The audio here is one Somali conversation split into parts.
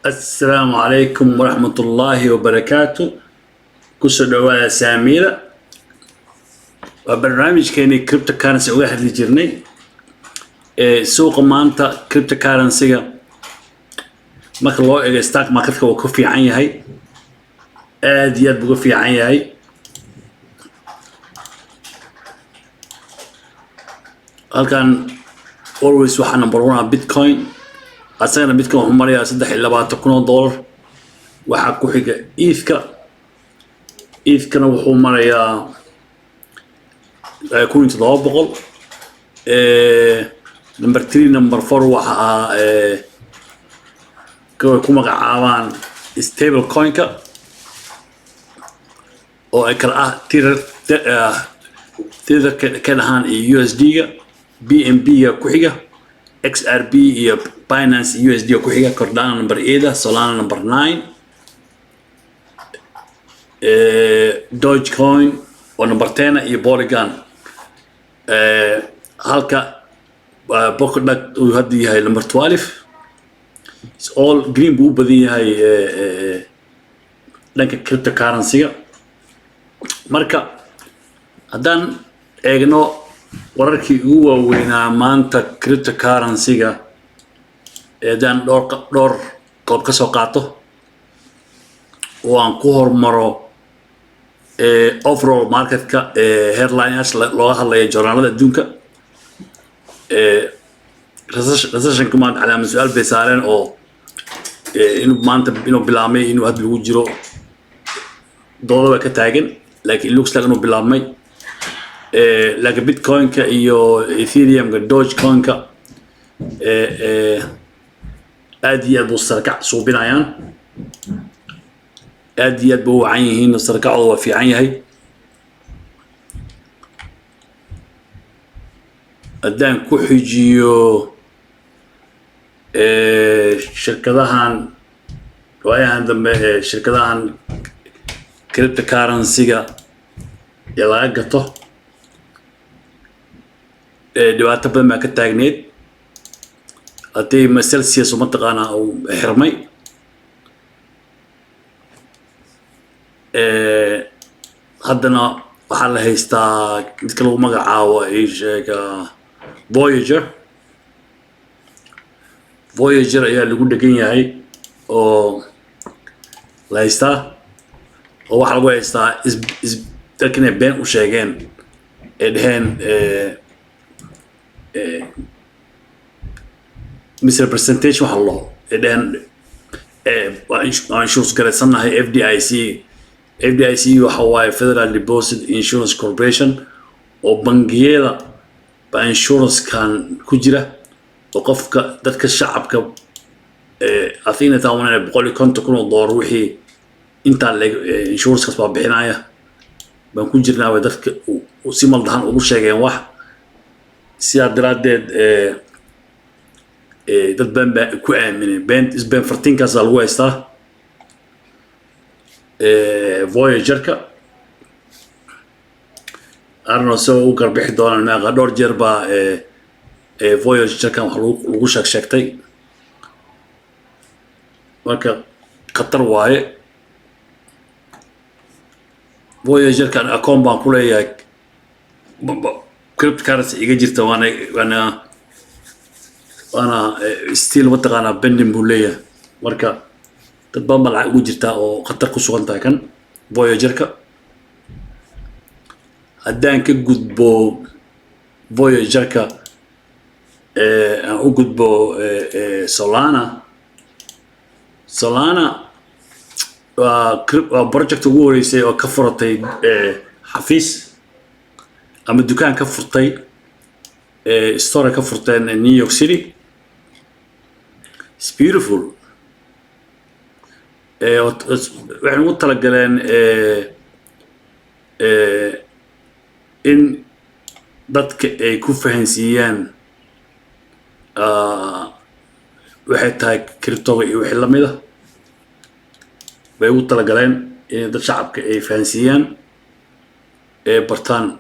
Asalaamu calaykum waraxmatullaahi wabarakaatu. Kusoo dhawaada Saamiila. Waa barnaamijkeenii cryptocurrency uga hadli jirnay ee suuqa. Maanta cryptocurrency-ga marka loo eego stock marketka, wuu ka fiican yahay, aad iyo aad buu uga fiican yahay. Halkan always waxaa number one ah Bitcoin. Asagana Bitcoin wuxuu marayaa $23,000. Waxaa ku xiga ETH-ka. ETH-kana wuxuu marayaa 1700. Number three, number four waxa ah kuwa ku magacaabaan stable coin-ka oo ay kala ah Tether, Tether ka dhahaan, iyo USD-ga. BNB-ga ku xiga, XRP iyo Binance USD ku xiga, Cardano number 8, Solana number 9, Dogecoin oo number 10 iyo Polygon, halka Polkadot uu hadda yahay number 12. It's all green buu u badan yahay dhanka cryptocurrency-ga. Marka haddaan eegno wararkii ugu waaweynaa maanta cryptocurrency-ga, haddaan dhowr qodob ka soo qaato oo aan ku hormaro overall marketka, headlines looga hadlaya joornaalada adduunka, recessionka maanta calaamad su-aal bay saareen oo inuu maanta inuu bilaabmay, inuu hadda lagu jiro, dooda baa ka taagan, laakiin it looks like inuu bilaabmay. Laakiin Bitcoin-ka iyo Ethereum-ka, Dogecoin-ka aad iyo aad buu sarkac suubinayaan, aad iyo aad buu u wacan yihiin, sarkacooda waa fiican yahay. Haddaan ku xijiyo shirkadahan waayahan dambe ee shirkadahan cryptocurrency-ga ee laga gato, dhibaato badan baa ka taagneed. Haddii ma Celsius mataqaanaa uu xirmay, haddana waxaa la haystaa midka lagu magacaabo, ii sheega, Voyager. Voyager ayaa lagu dhegan yahay oo la haystaa, oo waxaa lagu haystaa is dadka inay been u sheegeen, ay dheheen misrepresentation waxa la dhaho, ay dheheen waa insurance garaysannahay FDIC. FDIC waxa waaye Federal Deposit Insurance Corporation, oo bangiyada baa insurance-kan ku jira, oo qofka dadka shacabka athena taa $150,000 wixii intaa leeg insurance-kaas baa bixinaya baan ku jirnaa, way dadka si maldahan ugu sheegeen wax. Sidaa daraaddeed dad been baa ku aaminay, been isbeen fartiinkaasaa lagu haystaa Voyagerka. Arno se u garbixi doonaan meeqa dhowr jeer baa Voyagerkan wax lagu sheeg sheegtay. Marka khatar waaye Voyagerkan. Account baan ku leeyahay, cryptocurrency iga jirta, waana still mataqaanaa pending buu leeyahay. Marka dad badan baa lacag ugu jirtaa oo khatar ku sugan tahay kan Voyagerka. Haddaan ka gudbo Voyagerka, aan u gudbo Solana. Solana waa project ugu horeysay oo ka furatay xafiis ama dukaan ka furtay, store ka furteen New York City. It's beautiful. Waxay ugu talagaleen in dadka ay ku fahansiiyaan waxay tahay cryptoga iyo wixii lamid ah bay ugu talagaleen in dad shacabka ay fahansiiyaan ee bartaan.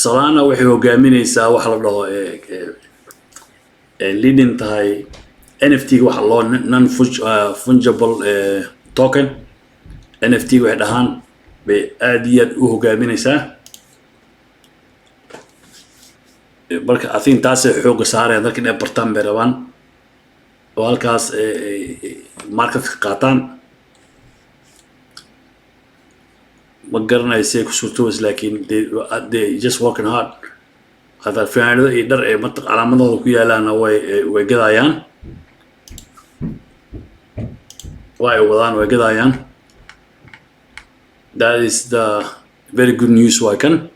Solana waxay hogaaminaysaa waxa la dhaho leading tahay NFT waxa loo non fungible token, NFT waxay dhahaan, bay aad iyo aad u hogaaminaysaa. Marka I think taasay xoogga saarayaan, dadka inay bartaan bay rabaan oo halkaas marketka qaataan. Ma garanayo si ay ku suurtoobeyso, laakiin they just working hard. Hataa funaanado iyo dhar ay calaamadooda ku yaalaanna way gadayaan, waa ay wadaan, way gadayaan. That is the very good news. Waa kan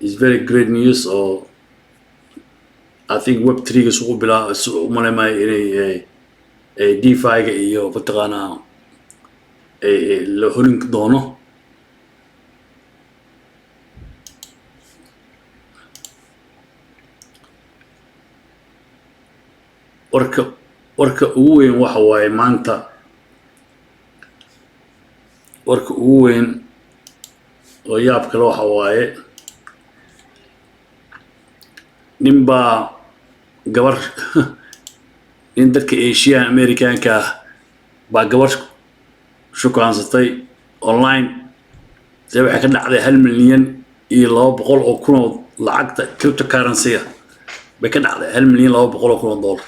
is very great news oo I think Web 3-ga suuqu bilaa u malaymayo inay DeFi-ga iyo mataqaanaa la horin doono. Warka ugu weyn waxa waaye maanta, warka ugu weyn oo yaab kale waxa waaye, nin baa gabar, nin dadka Asian Americanka ah baa gabar shukaansatay online. See waxay ka dhacday 1,200,000 oo lacagta cryptocurrency-ga bay ka dhacday, $1,200,000.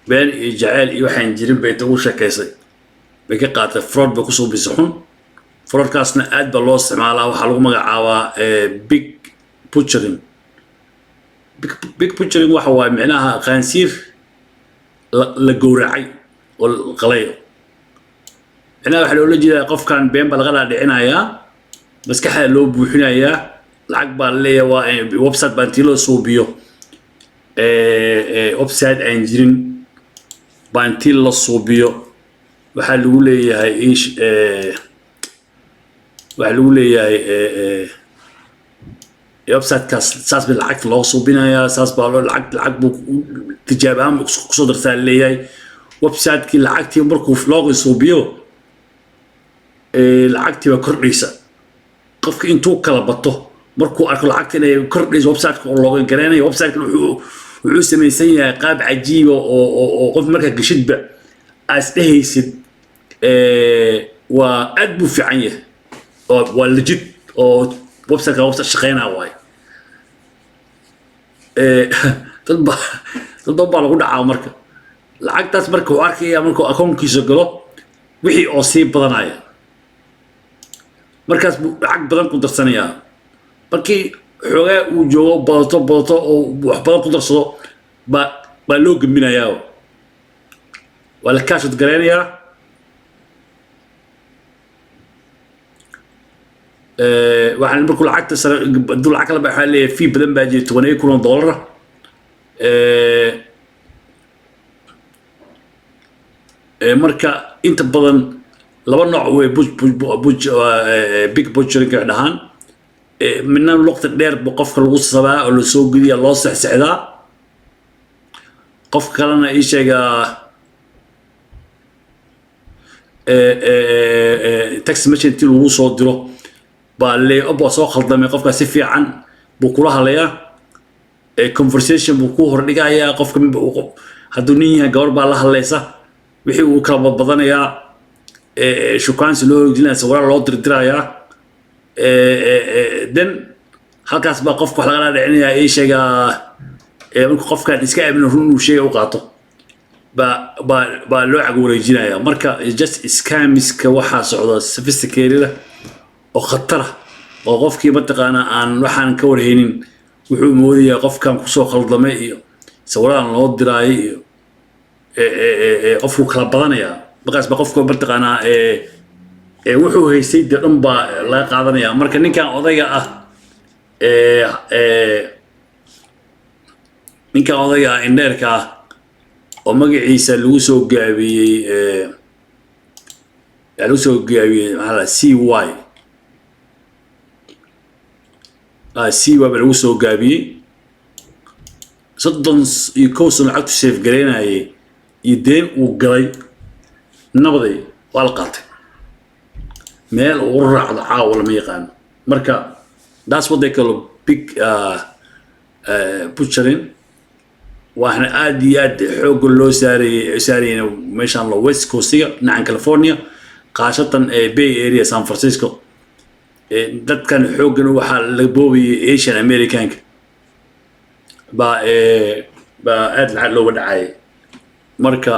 Been iyo jaceyl iyo waxaan jirin bay inta ugu sheekaysay bay ka qaatay. Fraud bay kusoo bisay xun. Fraudkaasna aad baa loo isticmaalaa. Waxaa lagu magacaabaa pig butchering. Pig butchering waxa waaye micnaha khaansiir la gowracay oo la qalay. Micnaha waxaa loola jeedaa qofkan been baa laga dhaadhicinayaa, maskaxda loo buuxinayaa, lacag baa la leeyahay, waa website baa intii loo suubiyo, website aan jirin baa intii la suubiyo, waxaa lagu leeyahay ish, waxaa lagu leeyahay websitekaas saas bay lacagta loo suubinayaa, saas baa loo lacag buu tijaab ahaan kusoo dartaa leeyahay websitekii. Lacagtii markuu loo suubiyo, lacagtii baa kordhaysa. Qofka intuu kala bato markuu arko lacagta inay kordhayso websiteka oo looga garanayo, websitekan wuxuu samaysan yahay qaab cajiiba oo qof markaa geshidba aas dhehaysid waa aad buu fiican yahay oo waa legit oo websiteka website shaqeynaa waaye. Dad badan baa lagu dhacaa. Marka lacagtaas marka uu arkaya, markuu akoonkiisa galo wixii oo sii badanaya, markaas buu lacag badan ku darsanayaa. Markii xoogaa uu joogo, badato badato oo wax badan ku darsado, baa loo gembinayaa, waa la cash out gareynayaa. Waxaan markuu lacagta sare hadduu lacag kala baxaa leeyahay, fee badan baa jira, $10,000. Marka inta badan laba nooc wey pig butchering ay dhahaan. Midna waqti dheer bu qofka lagu sabaa oo lasoo gediya, loo sexsexdaa. Qof kalena ii sheegaa text message intii lagu soo diro baa le ob waa soo khaldamay. Qofka si fiican buu kula hadlayaa, conversation buu ku hordhigayaa. Qofka hadduu nin yahay, gabar baa la hadlaysa, wixii uu kala badbadanayaa, shukaansi loo horgelinaya, sawirada loo dirdirayaa. Then halkaas baa qofka wax laga dhaadhicinayaa, ii sheegaa, markuu qofkan iska aamino, run uu sheega u qaato, baa loo cag wareejinaya. Marka just scamiska waxaa socda sophisticated oo khatara oo qofkii mataqaanaa aan waxaan ka warhaynin wuxuu moodayaa qofkan kusoo khaldamay iyo sawiradan loo diraayay iyo qofku kala badanayaa. Markaas ba qofka mataqaanaa wuxuu haystay dee dhan baa laga qaadanaya. Marka ninkan odayga ah ee ee ninkan odayga ah indheerka ah oo magaciisa lagu soo gaabiyey lagu soo gaabiyey, maxaa la CY, CY baa lagu soo gaabiyey, 31 sano lacagtu save gareynayay iyo deen uu galay nabaday waa la qaatay. Meel uu raacdo caawa lama yaqaano. Marka that's what they call a pig butchering. Waxaana aad iyo aad xoogga loo saarayay meeshaan la West Coastiga, dhinacan California, khaasatan Bay Area, San Francisco. Dadkan xooggan waxaa la boobayay Asian Americanka baa aad lacag looga dhacayay. Marka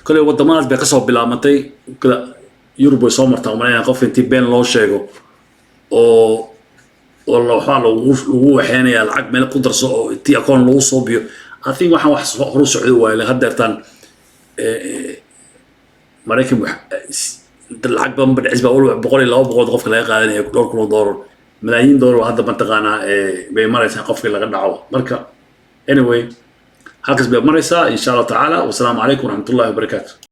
koley waddamadaas bay kasoo bilaabantay. Kale Yurub way soo martaa, umaleynaya, qofka intii been loo sheego oo waxbaa lagu waxeynayaa, lacag meel ku darso oo intii akoon lagu soo biyo. I think waxaan wax horu socdo waaye. Haddeertaan Maraykan lacag badan badhicis baa waliba 100 iyo 200 qofka laga qaadanaya, dhowr kun oo doolar, malaayiin doolar hadda mataqaanaa bay maraysaa qofkii laga dhaco. Marka anyway, halkaas bay maraysaa, insha Allah tacaala. Wasalaamu calaykum waraxmatullahi wabarakaatu.